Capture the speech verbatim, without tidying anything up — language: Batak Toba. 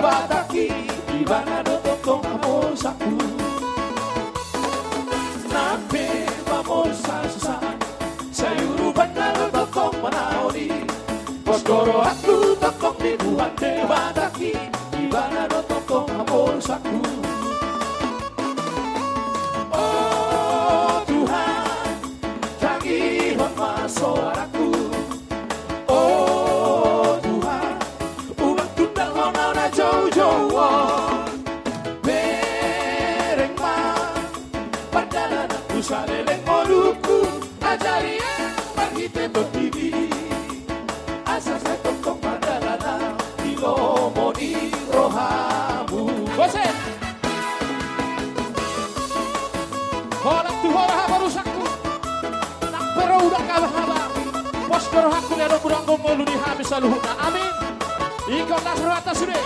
Bataki, Ibana do tongtong hamorsakku. Nang pe mamorsa susah, sai urupanna do tongtong manaon i. Pos do rohangku tongtong di Tuhan Debataki, Ibana do tongtong hamorsakku. O Tuhan, tangihon ma soarangku. O Tuhan, unang tunda Ho na joujou on. Bereng ma pandalananku saleleng ngolungku, ajari au marhite tondimi, asa sai tongtong mardalan au di lomo ni rohamu. Boset! Holan tu Ho do hamorsakku. Nang pe ro uda haba-haba, pos do rohangku di adopanmu, ngolu ni hami saluhutna. Amin. Ingkon las rohanta sude.